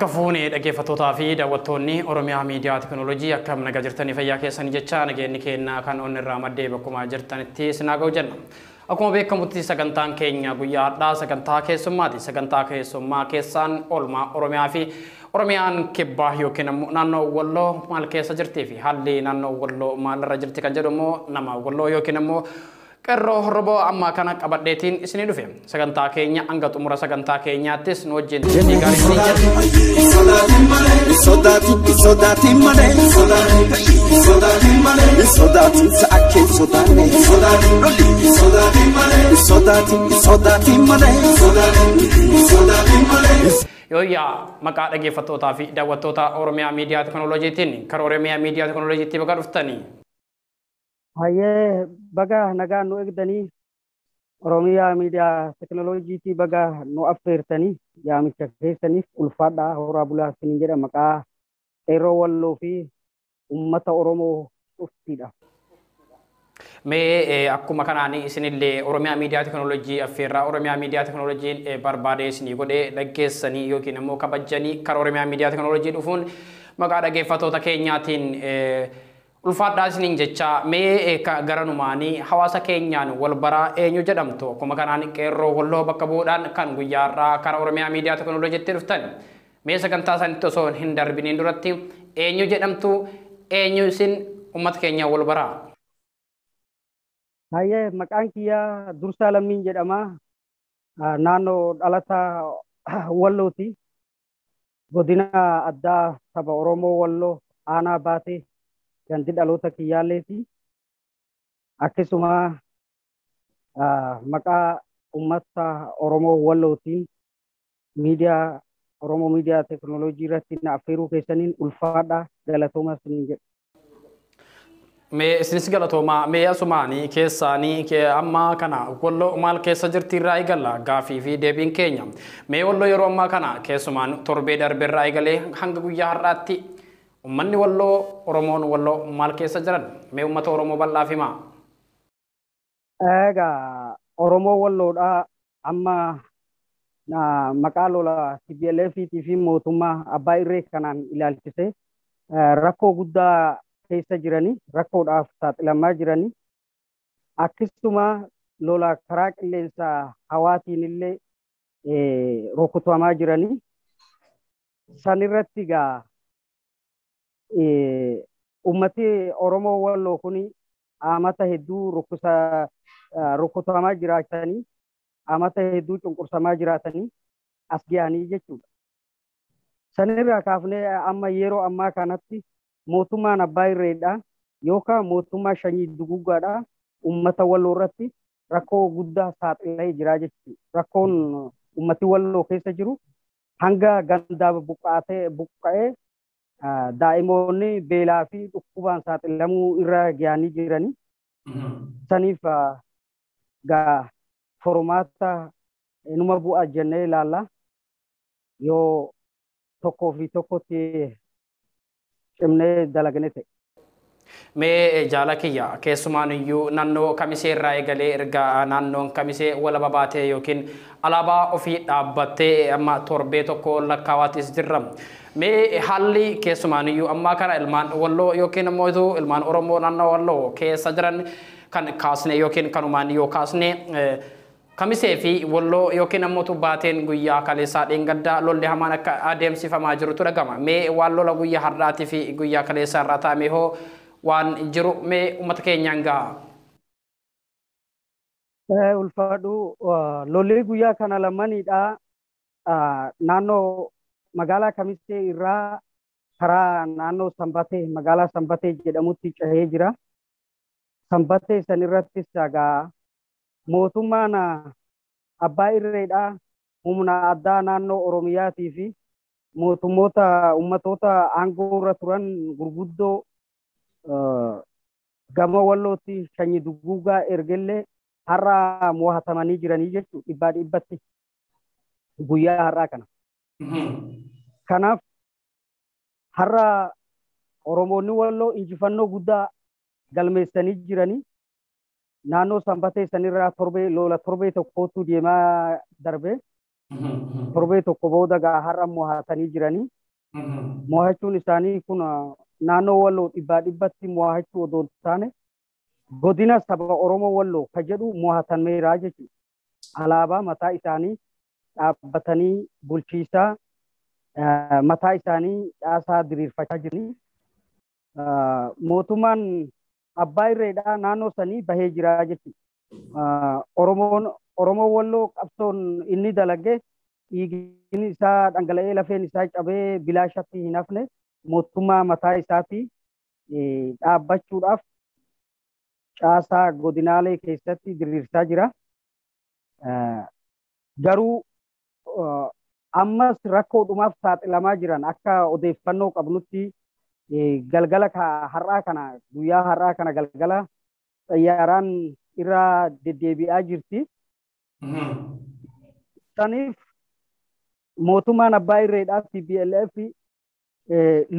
Harka fuunee dhaggeeffattootaa fi daawwattoonni Oromiyaa Miidiyaa Teekinooloojii, akkam nagaa jirtanii? Fayyaa keessanii jecha nageenyi keenya kan onni irraa maddee bakkuma jirtanitti isin haa ga'u jenna. Akkuma beekamutti sagantaan keenya guyyaa har'aa sagantaa keessummaati. Sagantaa keessummaa keessaan oolmaa Oromiyaa fi Oromiyaan kibbaa yookiin immoo naannoo Walloo maal keessa jirtii fi haalli naannoo Walloo maalirra jirti kan jedhu immoo nama Walloo yookiin immoo qeerroo roboo ammaa kana qabadheetiin isinii dhufe. Sagantaa keenya hanga xumura sagantaa keenyaattis nu wajjin turtii gaarii isinii jedha. Sodaatin, sodaatin malee, sodaatin sa'akee sodaanne, sodaatin, sodaatin malee. Yooyyaa, maqaa dhaggeeffattootaa fi daawwattoota Oromiyaa Miidiyaa Teekinooloojiitiin karaa Oromiyaa Miidiyaa Teekinooloojiitti baga dhuftanii. Hayyee, baga nagaan nu eegdanii. Oromiyaa Miidiyaa Teekinooloojiitii baga nu affeertanii, yaamicha keessaniif ulfaadhaa, horaa bulaa isiniin jedha maqaa qeerroo Walloo fi uummata Oromoo cuftiidha. Mee akkuma kanaan isinillee Oromiyaa Miidiyaa Teekinooloojii affeerraa Oromiyaa Miidiyaa Teekinooloojiin barbaadee isinii godhee dhaggeessanii yookiin immoo kabajanii karaa Oromiyaa Miidiyaa Teekinooloojii dhufuun maqaa dhaggeeffattoota keenyaatiin ulfaadhaa isiniin jecha. Mee garanumaanii hawaasa keenyaan wal baraa, eenyu jedhamtu? Akkuma kanaan qeerroo Walloo bakka bu'uudhaan kan guyyaa har'aa karaa Oromiyaa Miidiyaa Teekinooloojiitti dhuftan. Mee sagantaa sanitti osoo hin darbiniin duratti eenyu jedhamtu, eenyu isin, uummata keenya wal baraa? Hayyee, maqaan kiyyaa Dursaa Lammiin jedhama. Naannoo dhalataa Wallooti. Godina addaa saba Oromoo Walloo, aanaa Baatee gandi dhaloota kiyyaalleeti. Akkasuma maqaa uummata Oromoo Wallootiin miidiyaa Oromoo Miidiyaa Teekinooloojii irratti na affeeruu keessaniin ulfaadhaa, galatooma isiniin jedha. Mee isinis galatoomaa. Mee asumaanii keessaanii amma kana Walloo maal keessa jirti irraa eegalla gaafii fi deebiin keenya. Mee Walloo yeroo ammaa kana keessumaan torbee darbe irraa eegalee hanga guyyaa har'aatti uummanni Walloo, Oromoon Walloo maal keessa jiran? Mee uummata Oromoo bal'aaf himaa. Egaa Oromoo Walloodhaa amma maqaa lola TPLF fi mootummaa abbaa irree kanaan ilaalchise rakkoo guddaa keessa jiranii, rakkoodhaaf saaxilamaa jiranii, akkasuma lola karaa qilleensa hawaatiin illee rukutamaa jiranii. Sanirratti egaa ummati Oromoo Walloo kun amata hedduu rukutamaa jiraatanii, amata hedduu cunqursamaa jiraatanii as gahanii jechuudha. Sanirraa kaafnee amma yeroo ammaa kanatti mootummaan abbaa irreedha yookaan mootummaa shanyii duguggaadha uummata Walloo irratti rakkoo guddaa saaxilee jira jechuudha. Rakkoon uummati Walloo keessa jiru hanga gandaa buqqaatee buqqa'ee daa'imoonni beelaa fi dhukkubaan saaxilamuu irra gahanii jiranii. Saniif gaa furmaata numa bu'a jennee ilaalla. Yoo tokkoo fi tokkotti cimnee dalagne ta'e. Mee jaala kiyya, keessumaan iyyuu naannoo Kamisee irraa eegalee erga naannoon Kamisee walaba baatee yookiin alaabaa ofii dhaabbattee amma torbee tokko lakkaawaatis jirra. Mee haalli keessumaan iyyuu ammaa kana ilmaan Walloo yookiin immoo ilmaan Oromoo naannoo Walloo keessa jiran kan kaasne yookiin kanumaan yoo kaasne, Kamisee fi Walloo yookiin ammoo Baateen guyyaa kaleessaa dheengaddaa lolli hamaan akka adeemsifamaa jirutu dhagama. Mee waan lola guyyaa har'aatii fi guyyaa kaleessaa irraa ta'ame hoo waan jiru mee uummata keenyaan gaha? Ulfaadhu, lolli guyyaa kana lamaniidha. Naannoo magaalaa Kamisee irraa karaa naannoo Sanbatee, magaalaa Sanbatee jedhamutti cehee jira. Sanbatee san irrattis egaa mootummaan abbaa irreedha humna addaa naannoo Oromiyaatii fi mootummoota ummatoota aangoo irra turan gurguddoo gama Wallootti shanyii duguugaa ergellee har'a mo'atamanii jiranii jechuudha dhibbaa dhibbatti guyyaa har'aa kana. Kanaaf har'a Oromoonni Walloo injifannoo guddaa galmeessanii jiranii. Naannoo Sanbatee sanirraa torbee lola torbee tokkotu deemaa darbe. Torbee tokko booda gaa har'a mo'atanii jiranii. Mo'achuun isaanii kun naannoo Walloo dhibbaa dhibbatti mo'achuu odoo hin taane godina saba Oromoo Walloo ka jedhu mo'atameera jechuudha. Alaabaa mataa isaanii dhaabbatanii bulchiisaa mataa isaanii caasaa diriirfachaa jiranii. Mootummaan abbaa irreedhaa naannoo sanii bahee jira jechuudha. Oromoo Walloo qabsoon inni dalage dhiigni isaa dhangala'ee lafeen isaa cabee bilaashatti hin hafne mootummaa mataa isaatii dhaabbachuudhaaf caasaa godinaalee keessatti diriirsaa jira. Garuu ammas rakkoodhumaaf saaxilamaa jiran akka odeeffannoo qabnutti galgala har'aa kana guyyaa har'aa kana galgala xayyaaraan irra deddeebi'aa jirti. Saniif mootummaan abbaa irreedhaa TPLF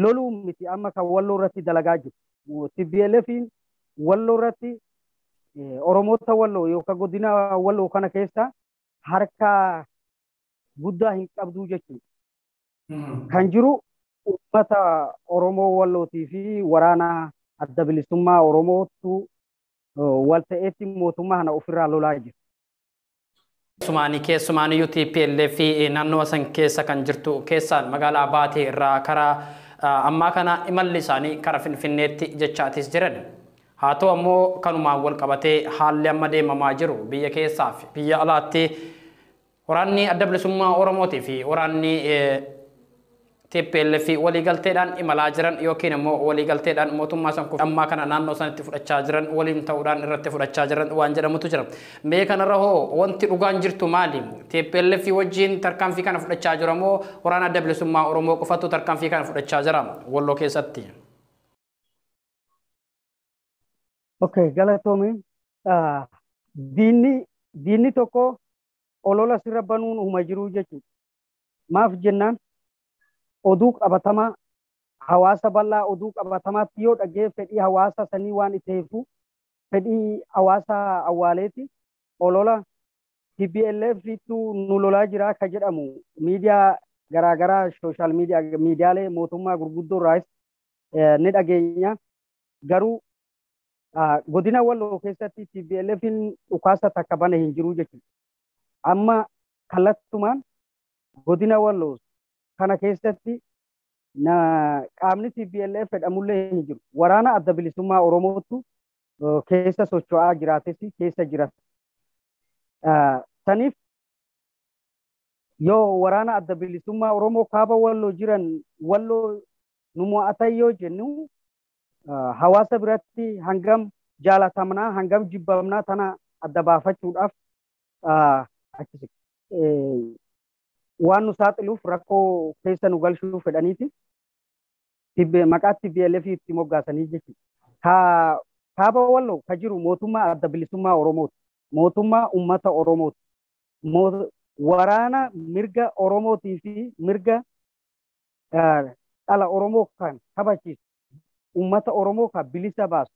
loluu miti amma kan Walloo irratti dalagaa jiru. TPLF Walloo irratti Oromoota Walloo yookaan godina Walloo kana keessa harka guddaa hin qabdu jechuudha. Kan jiru uummata Oromoo Wallootii fi waraana adda bilisummaa Oromootu wal ta'eetti mootummaa kana ofirraa lolaa jira. Keessumaanii TPLF naannoo san keessa kan jirtu keessaan magaalaa Baatee irraa karaa ammaa kana imalli isaanii karaa Finfinneetti jechaatis jiran. Haa ta'u ammoo kanumaan wal qabatee haalli amma deemamaa jiru biyya keessaa fi biyya alaatti waraanni adda bilisummaa Oromootii fi waraanni TPLF waliigalteedhaan imalaa jiran yookiin immoo waliigalteedhaan mootummaa san ammaa kana naannoo sanatti fudhachaa jiran waliin ta'uudhaan irratti fudhachaa jiran waan jedhamutu jira. Mee kanarra hoo wanti dhugaan jirtu maali? TPLF wajjin tarkaanfii kana fudhachaa jira moo waraana adda bilisummaa Oromoo qofatu tarkaanfii kana fudhachaa jira Walloo keessatti? Okay, galatoomii. Diinni tokko olola sirra banuun uuma jiru jechuudha. Maaf jennaan oduu qabatamaa hawaasa bal'aa oduu qabatamaatti yoo dhagee fedhii hawaasa sanii waan iteefu fedhii hawaasa awwaaleeti olola TPLF tu nu lolaa jira ka jedhamu miidiyaa garaagaraa sooshaal miidiyaa miidiyaalee mootummaa gurguddoo irraas ni dhageenya. Garuu godina Walloo keessatti TPLF dhukaasa takka bane hin jiru jechuudha. Amma kallattumaan godina Walloo kana keessatti qaamni TPLF jedhamullee hin jiru. Waraana adda bilisummaa Oromootu keessa socho'aa jiraates keessa jira. Saniif yoo waraana adda bilisummaa Oromoo kaaba Walloo jiran Walloo nu mo'atan yoo jennu hawaasa biratti hangam jaalatamnaa hangam jibbamnaa tana adda baafachuudhaaf waan nu saaxiluuf rakkoo keessa nu galchuu fedhaniiti maqaa TPLF itti moggaasanii jechuudha. Kaaba Walloo ka jiru mootummaa adda bilisummaa Oromooti. Mootummaa uummata Oromooti. Waraana mirga Oromootii fi mirga dhala Oromoo kan kabachiisu uummata Oromoo kan bilisa baasu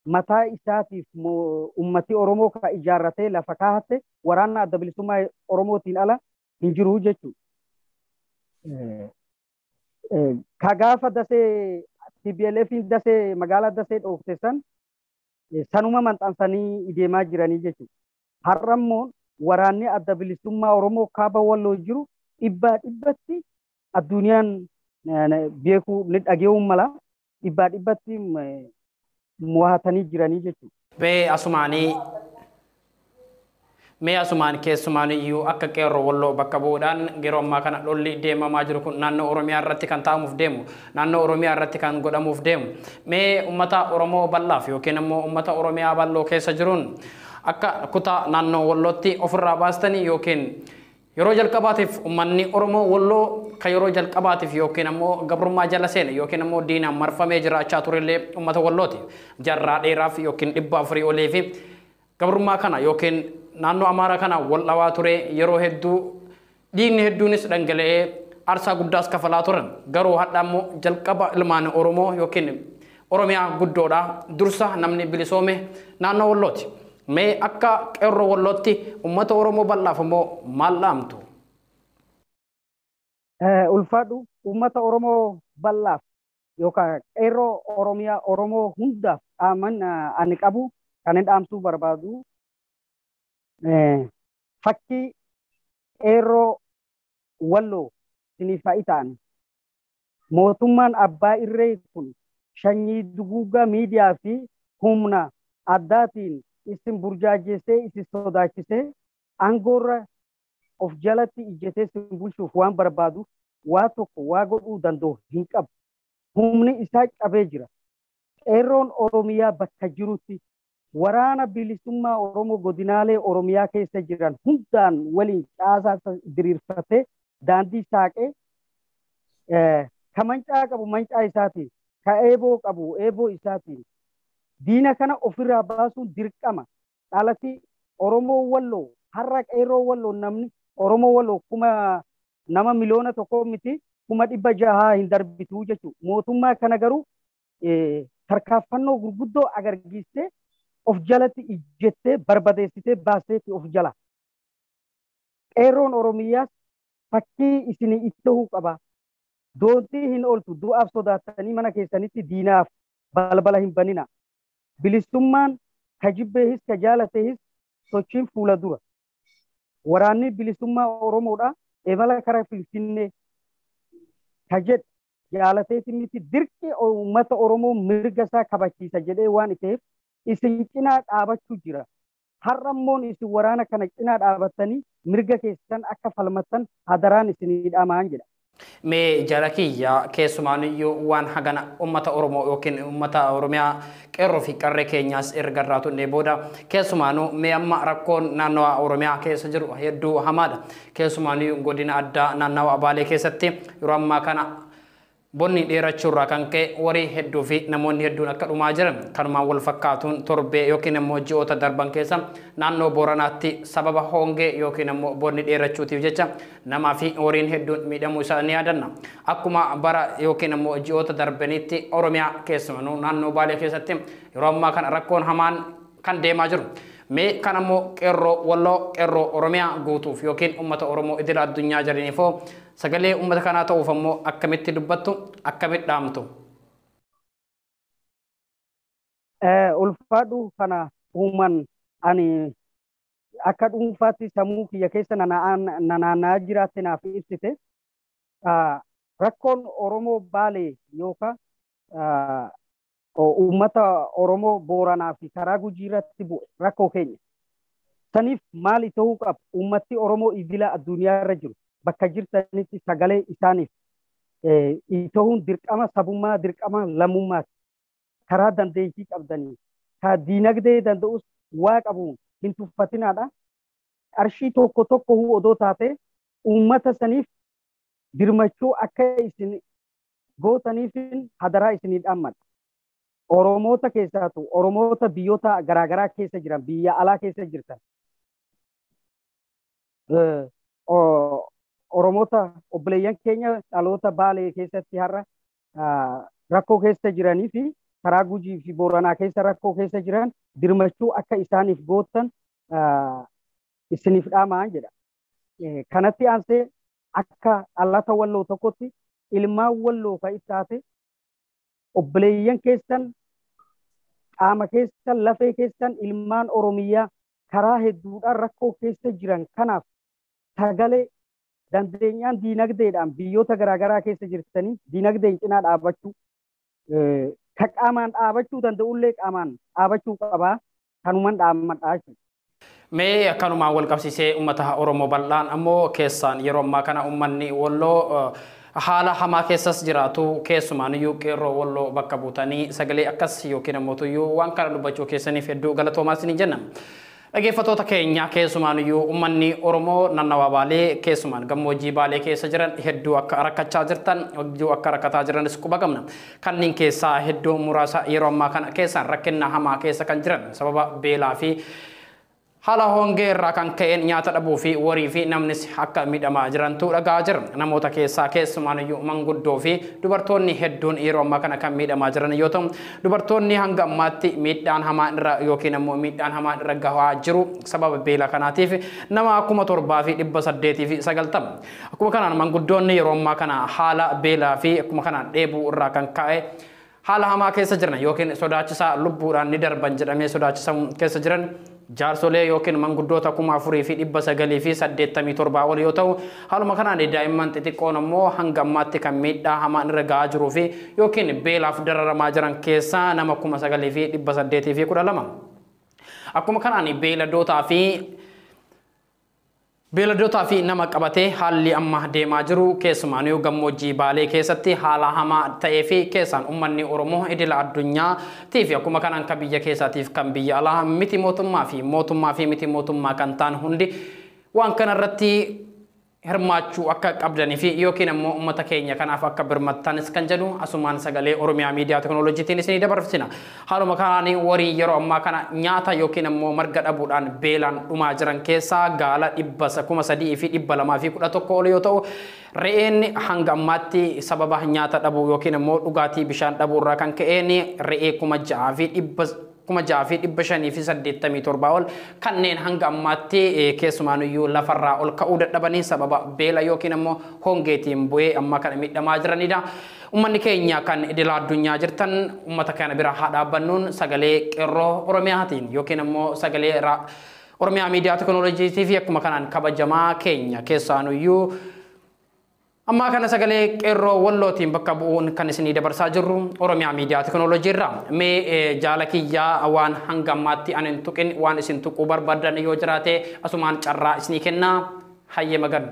mataa isaatiif uummati Oromoo kan ijaarratee lafa kaahate waraana adda bilisummaa Oromootiin ala hin jiru jechuudha. Ka gaafa dasee TPLF dasee magaalaa dasee dhoofte san sanuma maxxansanii deemaa jiranii jechuudha. Har'a immoo waraanni adda bilisummaa Oromoo kaaba Walloo jiru dhibbaa dhibbatti addunyaan beekuu ni dhageewuu mala dhibbaa dhibbatti mo'atanii jiranii jechuudha. Bee asumaanii Mee asumaan keessumaan iyyuu akka qeerroo Walloo bakka bu'uudhaan yeroo ammaa kana lolli deemamaa jiru kun naannoo Oromiyaa irratti kan taa'amuuf deemu naannoo Oromiyaa irratti kan godhamuuf deemu mee uummata Oromoo bal'aaf yookiin immoo uummata Oromiyaa bal'oo keessa jiruun akka kutaa naannoo Wallootti ofirraa baastanii yookiin yeroo jalqabaatiif uummanni Oromoo Walloo kan yeroo jalqabaatiif yookiin ammoo gabrummaa jala seene yookiin ammoo diinaan marfamee jiraachaa turellee uummata Wallooti. Jarraa dheeraaf yookiin 400 olii fi gabrummaa kana yookiin naannoo Amaaraa kana wal dhawaa ture yeroo hedduu dhiigni hedduunis dhangala'ee aarsaa guddaas kafalaa turan. Garuu hadha ammoo jalqaba ilmaan Oromoo yookiin Oromiyaa guddoodha dursa namni bilisoome naannoo Wallooti. Mee akka qeerroo Wallootti uummata Oromoo bal'aaf immoo maal dhaamtu? Ulfaadhu uummata Oromoo bal'aaf yookaan qeerroo Oromiyaa Oromoo hundaaf dhaaman ani qabu kan hin dhaamsuu barbaadu fakkii qeerroo Walloo isiniif haa ta'an. Mootummaan abbaa irree kun sanyii duguuggaa miidiyaa fi humna addaatiin isin burjaajesee isin sodaachisee aangoorra of jalatti ijjatee isin bulchuuf waan barbaaduuf waa tokko waa godhuu danda'u hin qabu. Humni isaa cabee jira. Qeerroon Oromiyaa bakka jirutti waraana bilisummaa Oromoo godinaalee Oromiyaa keessa jiran hundaan waliin caasaa diriirfatee daandii saaqee ka mancaa qabu mancaa isaatiin, ka eeboo qabu eeboo isaatiin diina kana ofirraa baasuun dirqama. Dhalati Oromoo Walloo har'a qeerroo Walloo namni Oromoo Walloo kuma nama 1 miliyoona miti 600,000 hin darbitu jechuudha. Mootummaa kana garuu tarkaanfannoo gurguddoo agarsiistee of jalatti ijjettee barbadeessitee baasteetti of jala. Qeerroon Oromiyaas fakkii isinii itti ta'uu qaba. Doontii hin ooltu du'aaf sodaattanii mana keessanitti diinaaf balbala hin banina. Bilisummaan ka jibbeehis ka jaalateehis sochiin fuula dura. Waraanni bilisummaa Oromoodha. Imala kara Finfinnee ka jedhu jaalateeti miti dirqi uummata Oromoo mirga isaa kabachiisa jedhee waan ta'eef isin cinaa dhaabachuu jira. Har'a immoo isin waraana kana cinaa dhaabattanii mirga keessan akka falmattan hadaraan isinii dhaamaan jedha. Mee jala kiyya keessumaaniyyuu waan hagana uummata Oromoo yookiin uummata Oromiyaa qeerroo fi qarree keenyaas erga irraa tunnee booda keessumaanuu mee amma rakkoon naannawa Oromiyaa keessa jiru hedduu hamaadha. Keessumaaniyyuu godina addaa naannawa Baalee keessatti yeroo ammaa kana bonni dheerachuurraa kan ka'e horii hedduu fi namoonni hedduun akka dhumaa jiran kanumaan wal fakkaatuun torbee yookiin immoo ji'oota darban keessa naannoo Booranaatti sababa hongee yookiin immoo bonni dheerachuutiif jecha namaa fi horiin hedduun miidhamuu isaa ni yaadanna. Akkuma bara yookiin immoo ji'oota darbanitti Oromiyaa keessumanuu naannoo Baalee keessatti yeroo ammaa kana rakkoon hamaan kan deemaa jiru. Mee kan ammoo qeerroo Walloo qeerroo Oromiyaa guutuuf yookiin uummata Oromoo idila addunyaa jiraniifoo sagalee uummata kanaa ta'uuf ammoo akkamitti dubbattu akkamitti dhaamtu? Ulfaadhu kana uuman ani akka dhuunfaatti sammuu kiyya keessa nanaanna'aa jiraatte naaf ibsite. Rakkoon Oromoo Baalee yookaan uummata Oromoo Booranaa fi karaa Gujii irratti bu'e rakkoo keenya. Saniif maali ta'uu qabu? Uummatti Oromoo idila addunyaa irra jiru bakka jirtanitti sagalee isaaniif ta'uun dirqama sabummaa dirqama lammummaati. Karaa dandeettii qabdanii ka diinagdee danda'us waa qabuun hin tuffatinaadha. Qarshii tokko tokko odoo taate uummata saniif dirmachuu akka isin gootaniif hadaraa isinii dhaammadha. Oromoota keessaatu Oromoota biyyoota garaagaraa keessa jiran biyya alaa keessa jirtan. Oromoota obboleeyyan keenya dhaloota Baalee keessatti har'a rakkoo keessa jiranii fi karaa Gujii fi Booranaa keessa rakkoo keessa jiran dirmachuu akka isaaniif gootan isiniif dhaamaan jedha. Kanatti aansee akka dhalata Walloo tokkotti ilmaan Walloo kan taate obboleeyyan keessan qaama keessan lafee keessan ilmaan Oromiyaa karaa hedduudhaan rakkoo keessa jiran kanaaf sagalee dandeenyaan diinagdeedhaan biyyoota garaagaraa keessa jirtanii diinagdeen cinaa dhaabachuu ka qaamaan dhaabachuu danda'ullee qaamaan dhaabachuu qabaa kanuman dhaammadhaa jechuudha. Mee akkanumaan wal qabsiisee uummata Oromoo bal'aan ammoo keessaan yeroo ammaa kana uummanni Walloo haala hamaa keessas jiraatu keessumaan iyyuu qeerroo Walloo bakka buutanii sagalee akkas yookiin ammoo iyyuu waan kana dubbachuu keessaniif hedduu galatoomaa isiniin jenna. Dhaggeeffattoota keenya keessumaan iyyuu uummanni Oromoo naannawaa Baalee keessumaan gammoojjii Baalee keessa jiran hedduu akka rakkachaa jirtan hedduu akka rakkataa jiranis quba qabna. Kanneen keessaa hedduu muraasa yeroo ammaa kana keessaan rakkina hamaa keessa kan jiran sababa beelaa fi Haala hongee irraa kan ka'een nyaata dhabuu fi warii fi namnis akka miidhamaa jirantu dhagaa jira. Namoota keessaa keessumaaniyyuu manguddoo fi dubartoonni hedduun yeroo ammaa kana kan miidhamaa jiran yoo ta'u, dubartoonni hanga ammaatti miidhaan hamaan irra yookiin ammoo miidhaan hamaan irra gahaa jiru sababa beela kanaatiif nama 7890. Akkuma kanaan manguddoonni yeroo ammaa kana haala beelaa fi akkuma kanaan dheebuu irraa kan ka'e haala hamaa keessa jiran yookiin sodaachisaa lubbuudhaan ni darban jedhamee sodaachisamu keessa jiran jaarsolee yookiin manguddoota 4987 ol yoo ta'u, haaluma kanaan daa'imman xixiqqoon ammoo hanga ammaatti kan miidhaa hamaan irra gahaa jiruu fi yookiin beelaaf dararamaa jiran keessaa nama 9812. Akkuma kanaan beeladootaa fi nama qabatee haalli amma deemaa jiru keessumaaniyyuu gammoojjii Baalee keessatti haala hamaa ta'ee fi keessaan uummanni Oromoo idila addunyaatii fi akkuma kanaan kan biyya keessaatiif kan biyya alaa miti mootummaa fi miti mootummaa kan ta'an hundi waan kanarratti hirmaachuu akka qabdanii fi yookiin ammoo uummata keenya kanaaf akka birmattanis kan jedhu asumaan sagalee Oromiyaa Miidiyaa Teknooloojiitiin isinii dabarsina. Haaluma kanaan warii yeroo ammaa kana nyaata yookiin ammoo marga dhabuudhaan beelaan dhumaa jiran keessaa gaala 3211 ol yoo ta'u, re'een hanga ammaatti sababa nyaata dhabuu yookiin ammoo dhugaatii bishaan dhabuu irraa kan ka'een re'ee 6587 ol kanneen hanga ammaatti keessumaaniyyuu lafarraa ol ka'uu dadhabanii sababa beela yookiin ammoo hongeetiin bu'ee amma kana miidhamaa jiranidha. Uummanni keenya kan idila addunyaa jirtan uummata kana bira haa dhaabbannuun sagalee qeerroo Oromiyaatiin yookiin ammoo sagalee Oromiyaa Miidiyaa Teknooloojiitii fi akkuma kanaan kabajamaa keenya keessaanuyyuu ammaa kana sagalee qeerroo Wallootiin bakka bu'uun kan isinii dabarsaa jirru Oromiyaa Miidiyaa Teknooloojii irraa. Mee jaala kiyyaa waan hanga ammaatti ani hin tuqin waan isin tuquu barbaadan yoo jiraate asumaan carraa isinii kennaa. Hayyee magan.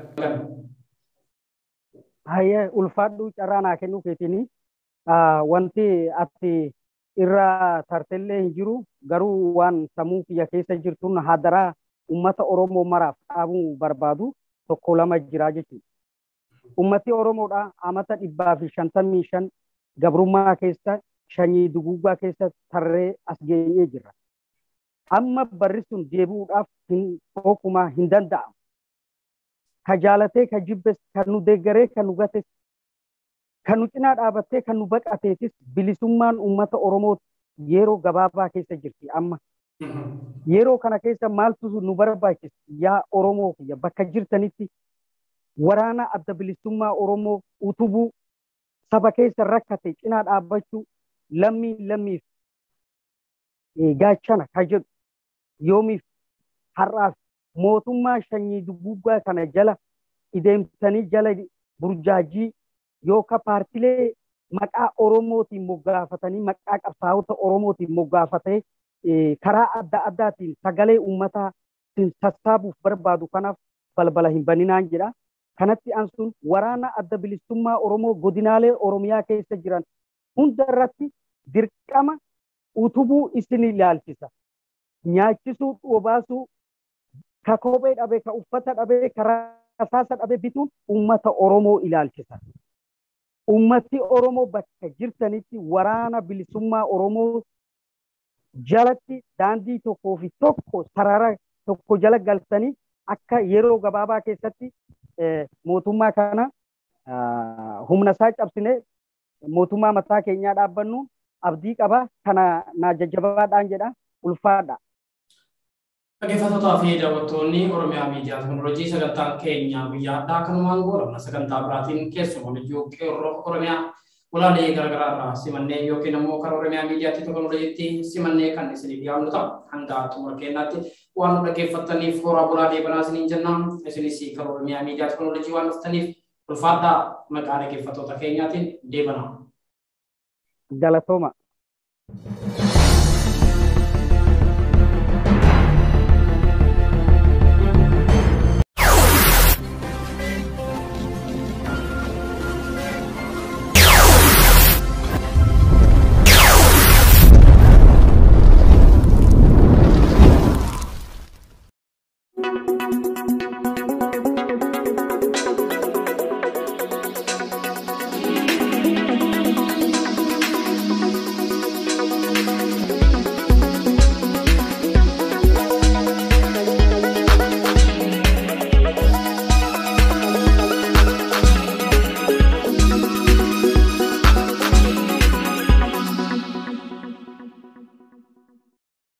Hayyee ulfaadhuu carraa naa kennuu keetiin wanti ati irra tartellee hin jiru garuu waan sammuu kiyya keessa jirtuun hadaraa uummata Oromoo maraaf dhaabuu barbaadu tokko lama jira jechuudha. Ummati Oromoodha amata 155 gabrummaa keessa shanyii duguuggaa keessa tarree as geenyee jirra. Amma barri sun deebi'uudhaaf hokumaa hin danda'amu. Ka jaalatee, ka jibbes, kan nu deeggaree, kan nu gates, kan nu cinaa dhaabattee, kan nu baqateetis bilisummaan uummata Oromoo yeroo gabaabaa keessa jirti amma. Yeroo kana keessa maaltu nu barbaachisa? Yaa Oromoo kiyya bakka jirtanitti waraana adda bilisummaa Oromoo utubuu, saba keessa rakkate cinaa dhaabbachuu, lammii lammiif gaachana ka jedhu yoomiif har'aaf mootummaa shanyii duguuggaa kana jala ideemsanii jala burjaajii yookaan paartilee maqaa Oromootiin moggaafatanii maqaa qabsaa'ota Oromootiin moggaafatee karaa adda addaatiin sagalee uummataa sassaabuuf barbaadu kanaaf balbala hin baninaan jedha. Kanatti aansuun waraana adda bilisummaa Oromoo godinaalee Oromiyaa keessa jiran hunda irratti dirqama utubuu isin ilaalchisa. Nyaachisuu, obaasuu, ka kophee dhabee, ka uffata dhabee, ka rasaasa dhabee bituun uummata Oromoo ilaalchisa. Uummati Oromoo bakka jirtanitti waraana bilisummaa Oromoo jalatti daandii tokkoo fi tokko sarara tokko jala galtanii akka yeroo gabaabaa keessatti mootummaa kana humna isaa cabsine mootummaa mataa keenyaa dhaabbannu abdii qaba. Kana naa jajjabaadhaan jedha. Ulfaadha. Dhaggeeffattootaa fi daawwattoonni Oromiyaa Miidiyaa Teknooloojii sagantaan keenya guyyaa har'aa kanumaan goolabna. Sagantaa biraatiin keessumaa qeerroo Oromiyaa ulaalee garaagaraa irraa simannee yookiin ammoo karaa Oromiyaa Miidiyaa Teknooloojiitti simannee kan isinii dhiyaannu ta'a. Hanga xumura keenyaatti waan nu dhaggeeffattaniif horaa bulaa deebanaa isiniin jenna. Isinis karaa Oromiyaa Miidiyaa Teknooloojii waan dhuftaniif ulfaadhaa maqaa dhaggeeffattoota keenyaatiin deebanaa. Galatooma.